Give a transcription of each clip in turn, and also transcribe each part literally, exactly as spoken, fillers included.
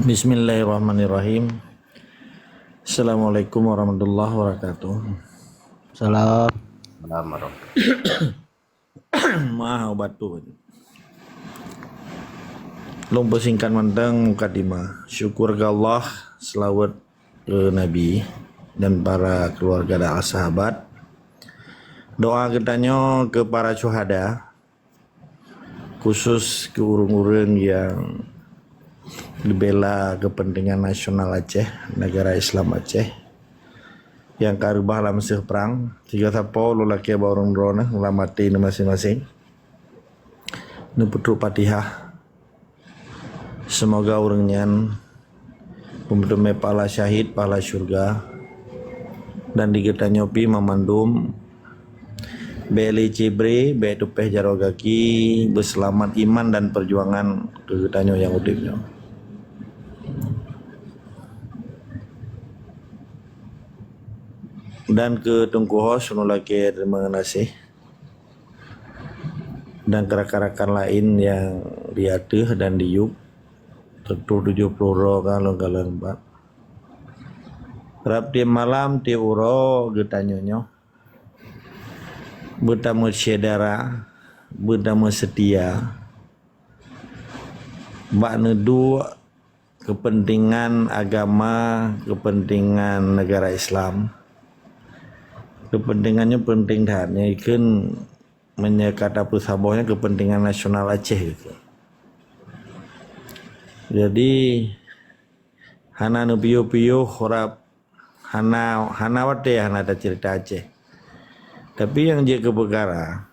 Bismillahirrahmanirrahim. Assalamualaikum warahmatullahi wabarakatuh. Salam. Salam warahmatullahi. Maaf, batuk. Lôn peusingkat mantong mukadimah. Syukur keu Allah, seulaweuet keu Nabi dan para keluarga dan sahabat. Doa geutanyoe keu para syuhada, khusus keu ureuëng-ureuëng nyang geubela keupeuntengan nasional Aceh, negara Islam Aceh, nyang ka reubah lam seueh prang. Sigoe sapo lôn lakée bak ureuëng droeneuh lam até neuh maséng-maséng, neupeutrok Fatihah. Seumoga ureuëng nyan meuteumé pahala syahid, pahala syurga, dan di geutanyoe pih mamandum bék lé cibre, bék teupéh jaroe gaki, beuseulamat iman dan peujuangan keu geutanyoe nyang udeb nyoe. Dan keu Teungku Hos, ulôn lakée teurimong geunaséh. Dan keu rakan-rakan laén nyang di ateueh dan di yup, teutu tujoh ploh droe ka lôn kalon pat. Rab tieb malam, tieb uroe geutanyoe nyoe beutameusyedara, beutameusetia bak neuduek keupeuntengan agama, keupeuntengan negara Islam. Keupeuntengan nyoe peunteng that. Nyoe ikheun meunyoe ka tapeusaboh nyoe keupeuntengan nasional Aceh gitu. Jadi, hana neupiôh-piôh rab, hana, hana watée hana taceurita Aceh. Tapi nyang jeuet keu peukara,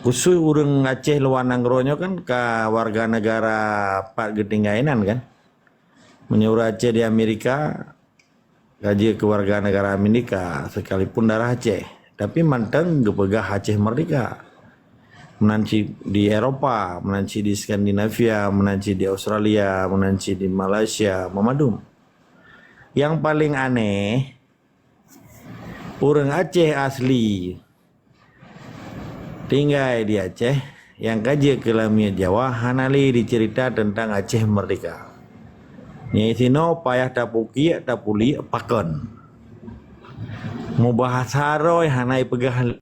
khusus ureuëng Aceh luwa nanggroe nyoe kan ka warga negara pat geutinggai inan kan. Meunyoe ureuëng Aceh di Amerika, ka jeuet keu warga negara Amerika, sekalipun darah Aceh, tapi mantong geupeugah Aceh merdeka. Meunan cit di Eropa, meunan cit di Skandinavia, meunan cit di Australia, meunan cit di Malaysia, meumandum. Nyang paleng aneh, ureuëng Aceh asli tinggai di Aceh nyang ka jeuet keu lamiet Jawa hana lé jiceurita teuntang Aceh merdeka. Nyan sinoe payah tapukiek, tapuliek pakon. Meubahasa droe hana jipeugah.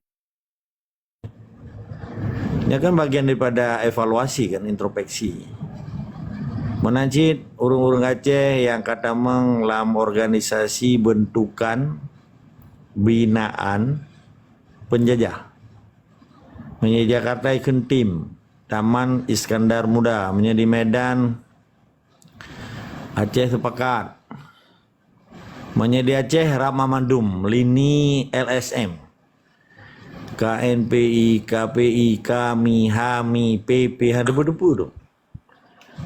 Nyan kan bagian daripada evaluasi kan, introspeksi. Meunan cit ureuëng-ureuëng Aceh nyang ka tamong lam organisasi beuntukan binaan peunjajah. Meunyoe Jakarta ikheun TIM, Taman Iskandar Muda, meunyoe di Medan, Aceh Sepakat. Meunyoe di Aceh, rab mamandum, lini L S M. K N P I, K P I, KAMI, HAMI, P P, ha, debu-debu tu.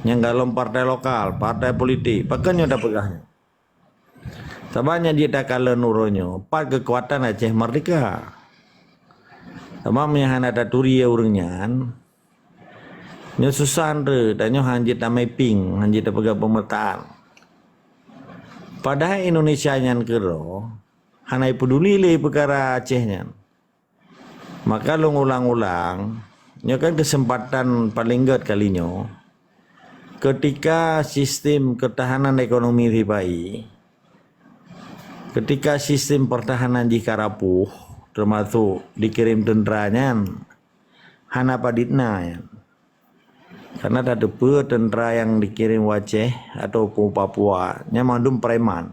Nyang golom partai lokal, partai politik, pakon nyoe tapeugah nyoe? Sabab nyang jeuet takalon uroe nyoe, pat keukuatan Aceh Merdeka. Sabab meunyoe hana taturi ureuëng nyan, nyoe susah nre, dan nyoe han jeuet tamapping, han jeuet tapeugah peumeutaan. Padahai Indonesia nyan keudroe hana jipeuduli lé peukara Aceh nyan. Maka lôn ulang-ulang, nyoe kan keuseumpatan paleng gét kali nyoe. Keutika sistem keutahanan ekonomi sipa-i, keutika sistem peurtahanan jih ka rapuh, teumasok jikirém teuntra nyan, hana padit na nyan. Karena tateupeue teuntra nyang jikirém u Aceh ataupun u Papua, nyan mandum preman.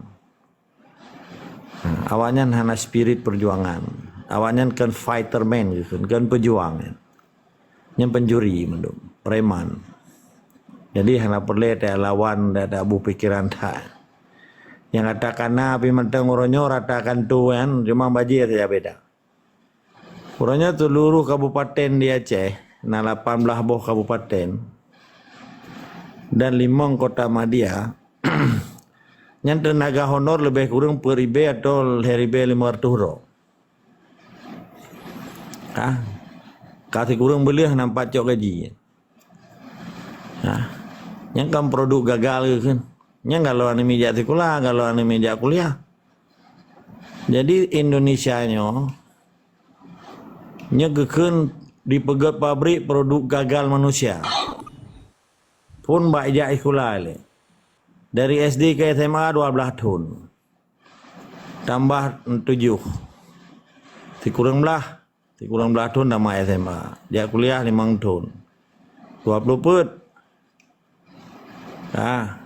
Ha, awaknyan hana spirit perjuangan. Awaknyan kon fighter man, kon peujuang. Nyan pencuri mandum, preman. Jadi hana peureulée talawan, taboh pikeran that. Nyang rata kana pih mantong uroe nyoe rata kanto nyan, cuma bajée saja beda. Uroe nyoe seuluruh kabupaten di Aceh, na lapan blaih boh kabupaten dan limong kota madya, nyan teunaga honor leubeh kureueng peuet ribée atau lhée ribée limong reutôh droe. Ha? Ka sikureueng beuleueh na pat cok gaji. Ha? Nyan kan produk gagal keuh kan. Nyan galon aneuk miet jak sikula, galon aneuk miet jak kuliah. Jadi Indonesia nyoe, nyoe geukheun dipeugét pabrik produk gagal manusia. Phon bak ijak sikula lé. Dari S D ke S M A dua belas thon. Tambah tujoh. Sikureueng blah. Sikureueng blah thon tamat S M A. Jak kuliah limong thon. Dua ploh peuet. Ha.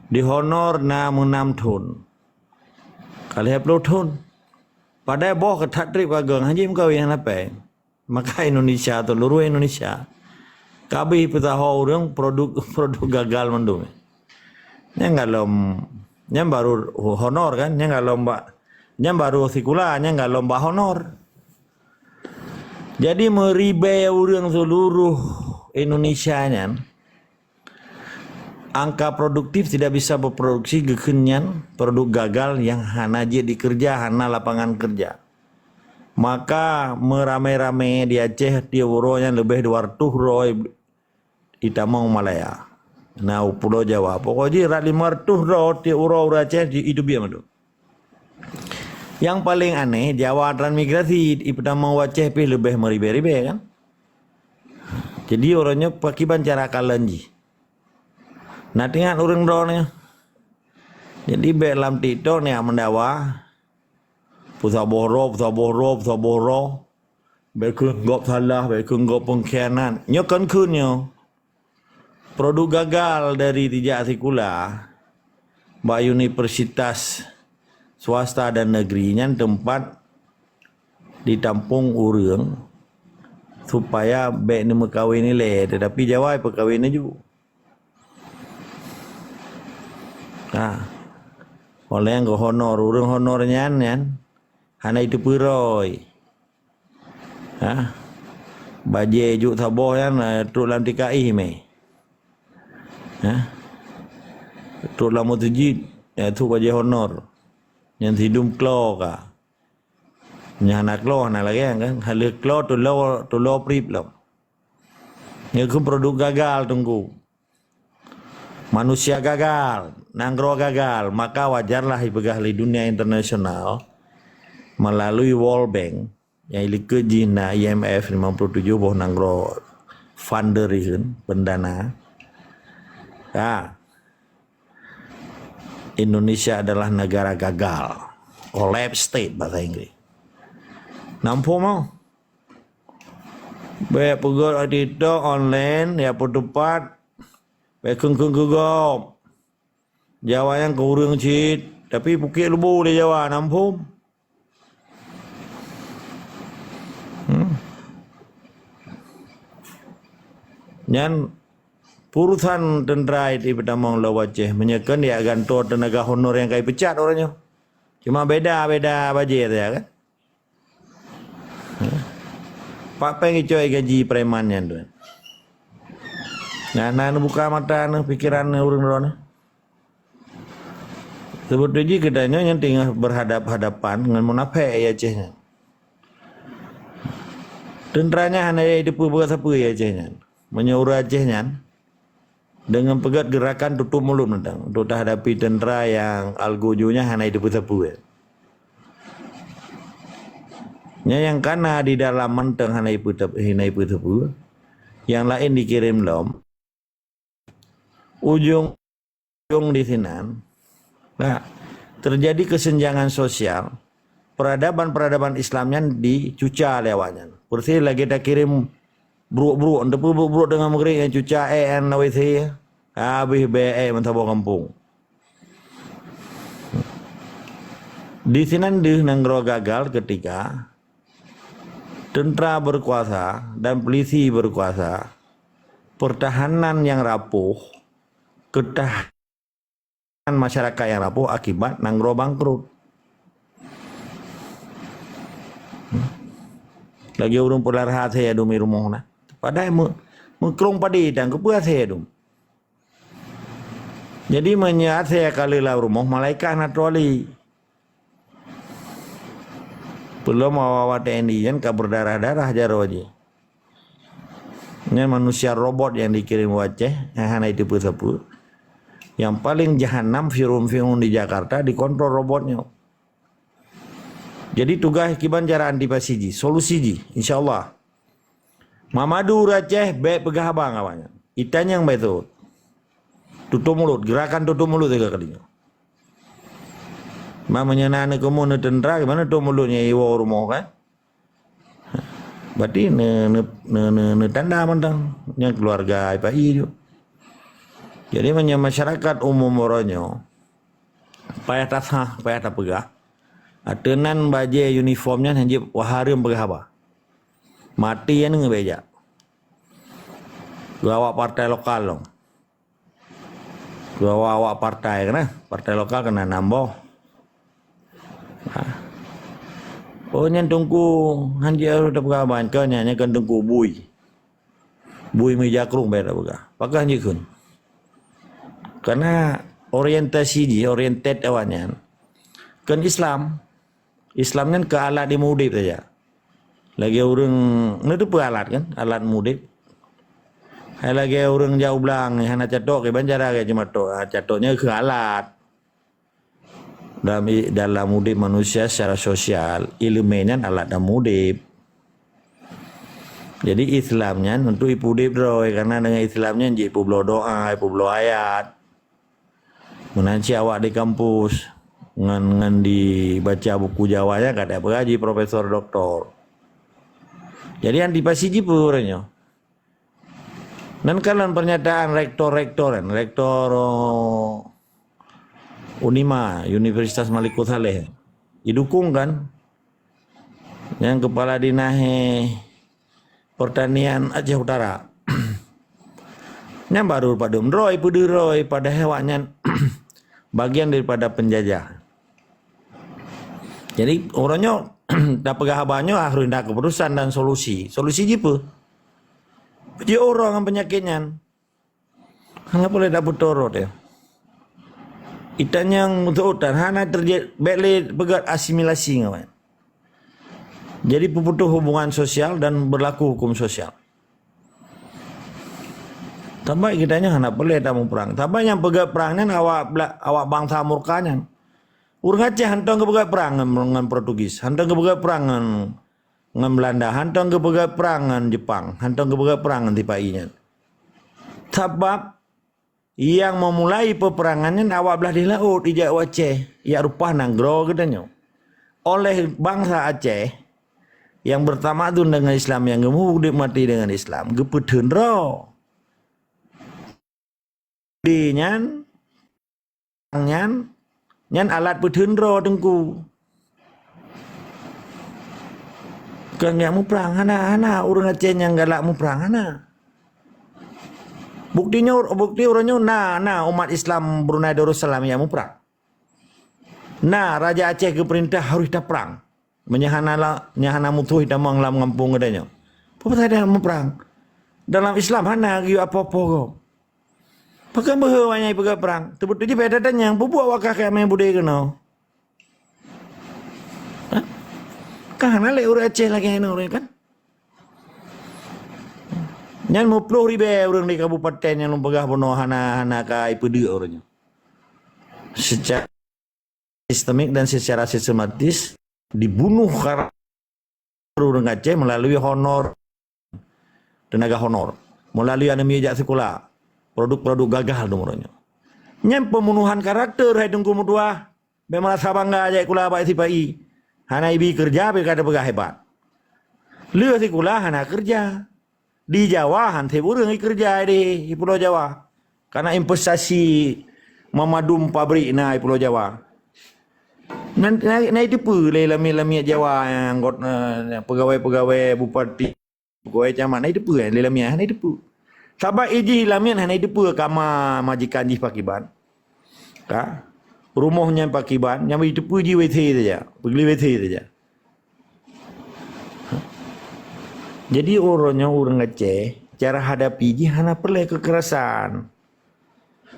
Di honor na meunam thon. Ka lhèe ploh thon. Padahai boh ka that trép ka geuh, hana jimeukawen hana lapée. Maka Indonesia tu, luruh Indonesia. Ka abéh peusaho ureuëng produk, produk gagal mandum. Nyang galom, nyang baru honor kan, nyang galom bak, nyang baru sikula, nyang galom bak honor. Jadi meuribée ureuëng seuluruh Indonesia nyan, angka produktif tidak bisa berproduksi, geukheun nyan produk gagal nyang hana jeuet dikeureuja, hana lapangan keureuja. Maka meuramé-ramé di Aceh tiep uroe nyan leubeh dua reutôh droe itamong Malaya. Na u Pulo Jawa, pokok jih rot lima reutôh droe tiep uroe ureuëng Aceh jiteubiet mandum. Nyang paleng aneh, Jawa transmigrasi ipeutamong u Aceh pih leubeh meuribée-ribée kan. Jadi uroe nyoe pakiban cara kalon jih. Na teuingat ureuëng droeneuh. Jadi bék lam TikTok ni meudawa. Peusaboh droe, peusaboh droe, peusaboh droe. Bék kheun gob salah, bék kheun gob pengkhianat. Nyoe kon kheun nyoe. Produk gagal dari tijak sikula bak universitas swasta dan negeri nyan teumpat ditampong ureuëng supaya bék neumeukawen ilée, tetapi Jawa ipeukawen laju. Ha. Oleh nyang geuhonor, ureuëng honor nyan, nyan hana jiteupeuroi. Ha. Bajée jok saboh nyan, eh, trok lam T K I mé. Ha. Trok lam meuseujid, eh, trok bajée honor. Nyan sidum klo ka. Nyan hana klo, hana lagée kan. Hana klo, tulo, tulo prip lom. Nyoe keuh produk gagal, Teungku. Manusia gagal, nanggroe gagal, maka wajarlah ipeugah lé dunia internasional melalui World Bank, nyang ilikot jih na I M F limong puluh tujoh boh nanggroe funder ikheun, pendana. Ha. Indonesia adalah negara gagal, collapse state bahasa Inggris. Nampu mau? Bék peugét di TikTok online, ya peuteupat, bék kheun-kheun keu gob. Jawa nyan keu ureuëng cit, tapi pukék lubo lé Jawa, na muphom? Hmm. Nyan urusan teuntra ipeutamong lom u Aceh, meunyoe kon ya gantoe teunaga honor nyang ka ipeucat uroe nyoe. Cuma beda-beda bajée saja kan. Pat péng icok gaji preman nyan tu. Nah, na neubuka mata neuh, pikeran neuh, ureuëng droeneuh. Seubeutoi jih geutanyoe nyan teungoh berhadap-hadapan ngon munafék di Aceh nyan. Teuntra nyan hana jiteupeue sapeue di Aceh nyan. Meunyoe ureuëng Aceh nyan, deungon peugét geurakan tutup mulut mantong untuk tahadapi teuntra nyang algojo nyan hana jiteupeue sapeue. Nyan nyang kana di dalam mantong hana jipeu-, hana jipeu sapeue, nyang laén dikirém lom. Ujong, ujong di sinan, nah, terjadi kesenjangan sosial, peradaban-peradaban Islam nyan dicuca lé awaknyan. Persis lagée takirém bruek-bruek, teupeue bruek-bruek teungoh meugréb nyang cuca ék nyan lam W C, habéh bée ék meusaboh gampông. Di sinan deuh nanggroe gagal ketika teuntra berkuasa dan polisi berkuasa, pertahanan nyang rapuh, keutahanan masyarakat nyang rapuh akibat nanggroe bangkrut. Lagée ureuëng peulara asée dum di rumoh na. Padahai meu-, meukrong padé dan keupeue asée dum. Jadi meunyoe asée ka lheueh lam rumoh, malaikat hana troli. Peulom awak-awak T N I nyan ka berdarah-darah jaroe jih. Nyan manusia robot nyang dikirém u Aceh, nyang hana jiteupeue sapeue. Nyang paleng jahanam Fir'aun-Fir'aun di Jakarta dikontrol robot nyoe. Jadi tugaih kiban cara antisipasi jih, solusi jih, insya Allah. Mamadu ureuëng Aceh bék peugah haba ngon awaknyan. Itanyong bék seuôt. Tutup mulut, gerakan tutup mulut tiga kali. Mamanya na aneuk umum neuteuntra, gimana tutup mulut nyan iwoe rumoh kan? Berarti ne, ne, ne, ne, neutanda mantong nyang keluarga I P A I ju. Jadi meunyoe masyarakat umum uroe nyoe payah tasah, payah tapeugah, ateunan bajée uniform nyan hanjeuet wah hareuem peugah haba. Maté nyan ngeubejak. Keu awak partai lokal lom. Keu awak-awak partai keunan, partai lokal keunan nam boh. Ha. Oh nyan teungku hanjeuet harôh tapeugah ban keu nyan, nyan kan teungku bui. Bui meujakrong bék tapeugah. Pakon hanjeuet kheun. Karena orientasi jih, oriented awaknyan kan Islam. Islam nyan keu alat jimeudeb saja. Lagée ureuëng neuteupeue alat kan, alat meudeb. Hai lagée ureuëng jak u blang hana catok kiban cara gét jimatok, ah, catok nyan keu alat. Dalam i-, dalam udeb manusia secara sosial, ileumé nyan alat dalam udeb. Jadi Islam nyan untuk ipeudeb droe, karena dengan Islam nyan jipubloe doa, ipubloe ayat. Meunan cit awak di kampus ngon, ngon dibaca buku Jawa nyan kadang beugaji profesor doktor. Jadi antisipasi jipeue uroe nyoe. Nan kalon pernyataan rektor-rektor kan, rektor, oh, Unima, Universitas Malikussaleh, didukung kan? Nyang kepala dinas, eh, pertanian Aceh Utara. Nyan baru padum droe, peudeuh droe, padahai awaknyan bagian daripada penjajah. Jadi, uroe nyoe, tapeugah haba nyoe harus na keputusan dan solusi. Solusi jipeue? Jiôh uroe ngon peunyakét nyan. Hana boleh tapeutoro teuh. Itanyong meutuotan hana teujadi, bék lé peugét asimilasi ngon awaknyan. Jadi peuputoh hubungan sosial dan berlaku hukum sosial. Tapi geutanyoe hana peureulée tamuprang. Tapi nyang peugét prang nyan awak bla-, awak bansa murka nyan. Ureuëng Aceh hantom geupeugét prang ngon, ngon Portugis, hantom geupeugét prang ngon, ngon Belanda, hantom geupeugét prang ngon Jepang, hantom geupeugét prang ngon sipa-i nyan. Sabab nyang meumulai peupeurangan nyan awak blaih di laôt ijak u Aceh, jak reupah nanggroe geutanyoe. Oleh bansa Aceh nyang beutamadun deungon Islam, nyang geumeuudeb maté deungon Islam, geupeuteun droe. Di nyan, nyan, nyan alat peuteun droe teungku. Kon jak muprang, hana, hana ureuëng Aceh nyang galak muprang, hana. Bukti nyoe, bukti uroe nyoe na, na umat Islam Brunei Darussalam nyang muprang. Na Raja Aceh geupeurintah harôh taprang. Meunyoe hana la-, nyoe hana mutoh tamong lam gampông geutanyoe. Peue pasai dak muprang? Dalam Islam hana geuyue apoh-apoh gob. Pakon beuhe awaknyan peugah prang? Teubeutôi jih beda dan nyang peubuet wakah keu amai budé keunoe. Hah? Kan hana lé ureuëng Aceh lagée nyoe kan? Nyan meuploh ribée ureuëng di kabupaten nyang lôn peugah bunoe hana, hana ka ipeudeuk ureuëng nyoe. Secara sistemik dan secara sistematis dibunuh karakter ureuëng Aceh melalui honor, tenaga honor, melalui aneuk miet jak sikula, produk-produk gagah dum uroe nyoe. Nyan pembunuhan karakter hai Teungku meutuah. Bék meurasa bangga jak sikula bak sipa-i. Hana ibi keureuja pih ka teupeugah hebat. Lheueh sikula hana keureuja. Di Jawa han seb ureuëng ikeureuja di, di Pulo Jawa. Karena investasi memadum pabrik na di Pulo Jawa. Nan, na, na iteupeue lé lamiet-lamiet Jawa nyang got, eh, pegawai-pegawai bupati, pegawai camat, na iteupeue lé lamiet, hana iteupeue. Sabab ijih lamiet hana iteupeue kama majikan jih pakiban. Ka? Rumoh nyan pakiban, nyang iteupeue jih W C saja, peugli W C saja. Jadi, uroe nyoe ureuëng Aceh, cara hadapi jih hana peureulée keukerasan.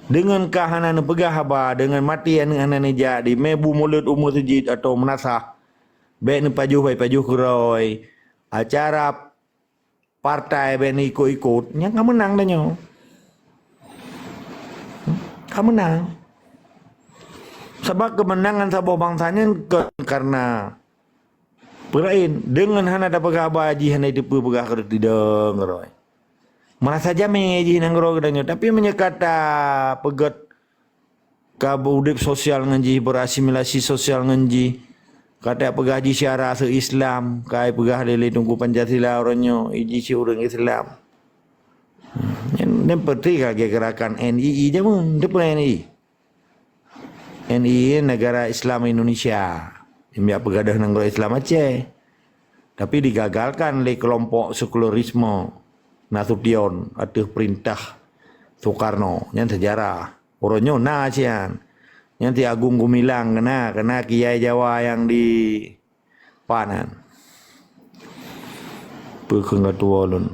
Deungon ka hana neupeugah haba, deungon maté aneuëk hana neujak, di mé bu mulod u meuseujid atawa meunasah, bék neupajoh, bék pajoh keurôi, acara partai bék neuikot-ikot, nyan ka meunang tanyoe. Ka meunang. Sabab keumeunangan saboh bansa nyan kon karena Peurain, deungon hana tapeugah haba jih hana jiteupeue peugah keu tidong keudroe. Meurasa jamé jih nanggroe geutanyoe, tapi meunyoe ka tapeugét ka beudeb sosial ngon jih, berasimilasi sosial ngon jih, ka tapeugah jih syara seu Islam, ka ipeugah lé, lé Teungku Pancasila uroe nyoe, iji si ureuëng Islam. Hmm, nyan, nyan peuti ka gerakan N I I jameun, teupeue N I I? N I I Negara Islam Indonesia, nyang biak peugadôh nanggroe Islam Aceh. Tapi digagalkan lé kelompok sekularisme Nasution ateueh perintah Soekarno. Nyan sejarah. Uroe nyoe na sian. Nyan si Agung Gumilang kena, kena kiai Jawa nyang di Panan. Peue kheun ka tuwoe lôn.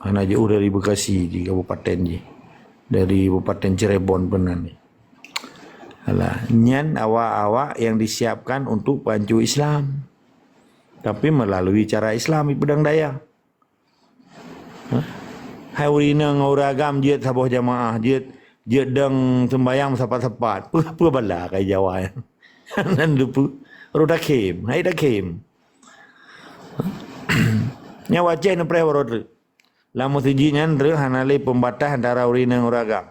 Hana jiôh dari Bekasi di kabupaten jih. Dari Kabupaten Cirebon peunan jih. Alah, nyan awak-awak yang disiapkan untuk pancu Islam. Tapi melalui cara Islam ipeudong daya. Hah? Hai ureuëng inong ngon ureuëng agam jeuet saboh jamaah, jeuet, jeuet dong sembayang sapat-sapat. Peue, peue bala kai Jawa nyan? Nan dupu. Ru takhém, hai takhém. Nyawa Aceh neupreh baroe treuk. Lam meuseujid nyan treuk hana lé pembatas antara ureuëng inong ngon ureuëng agam.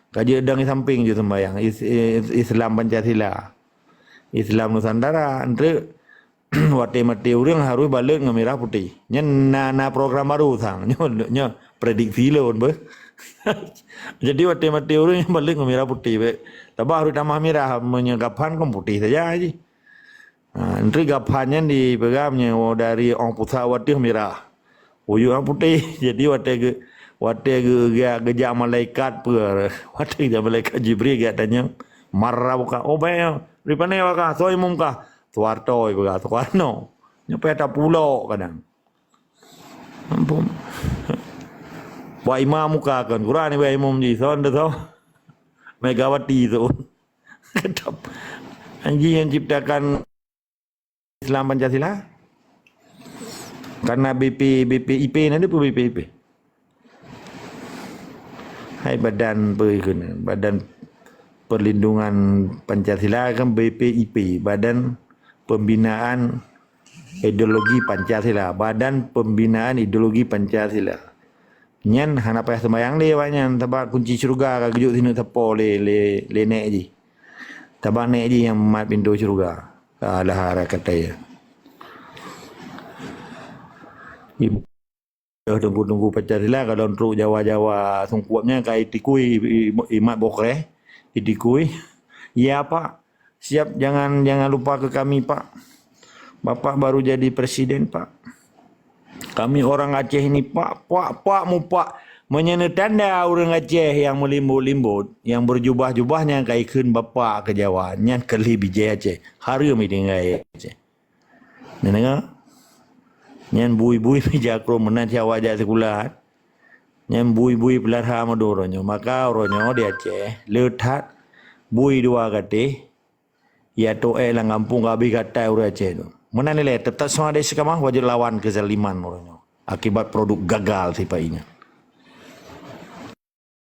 Ka jeuet dong samping jeuet sembayang. Is-, is-, Islam Pancasila. Islam Nusantara. Treuk watée maté ureuëng harus baleuet ngon mirah putéh. Nyan na, na program baru sang. Nyoe, nyoe prediksi lôn beuh. Jadi watée maté ureuëng nyan baleuet ngon mirah putéh bek. Tabah harus tamah mirah, meunyoe gaphan kan putéh saja jih. Ha, entri gaphan nyan dipeugah meunyoe dari ong pusat wateuh mirah. Uyuek nyan putéh. Jadi watée ge-, watée ge-, geujak malaikat peue, watée geujak malaikat Jibril geujak tanyong, marah buka, "Oh, bae, dari pane waka? Soe imum kah?" "Soeharto," ipeugah, "Soekarno." Nyoe payah tapulok kadang. Ampun. Buat imam muka kan, kurang ni buat imum ji, soe nda soe? Megawati tu. Kedap. Anjing yang ciptakan Islam Pancasila? Karena B P, B P I P na peue B P I P? Hai badan peue kheun, Badan Perlindungan Pancasila kan B P I P, Badan Pembinaan Ideologi Pancasila, Badan Pembinaan Ideologi Pancasila. Nyan hana payah sembayang lé awak nyan, sabab kunci syeuruga ka geujok sineuk sapo lé, lé, lé nèk jih. Sabab nèk jih nyang mat pintoe syeuruga. Alah, hara kata ya. Ibu, teungku-teungku Pancasila kalau trok Jawa-Jawa sungkup nyan ka itikui, i-, i-, imat bokreh, itikui. Ya, Pak. Siap, jangan, jangan lupa ke kami, Pak. Bapak baru jadi presiden, Pak. Kami orang Aceh ini, Pak, Pak, Pak, mupak. Meunyoe neutanda ureuëng Aceh nyang meulimbot-limbot, nyang beujubah-jubah nyang ka ikheun Bapak keu Jawa, nyan keu lheueh bijéh Aceh. Hareuem itinggai Aceh. Neudeungoe? Nyan bui-bui meujakrong meunan cit awak jak sikula. Nyan bui-bui peulara meuduro nyoe. Maka uroe nyoe di Aceh, le that bui dua gatéh, ya toh ék lam gampông ka habéh gatai ureuëng Aceh tu. Meunan ilée, teutap semangat dari si keumah, wajéb lawan keuzaliman uroe nyoe. Akibat produk gagal sipa ingat.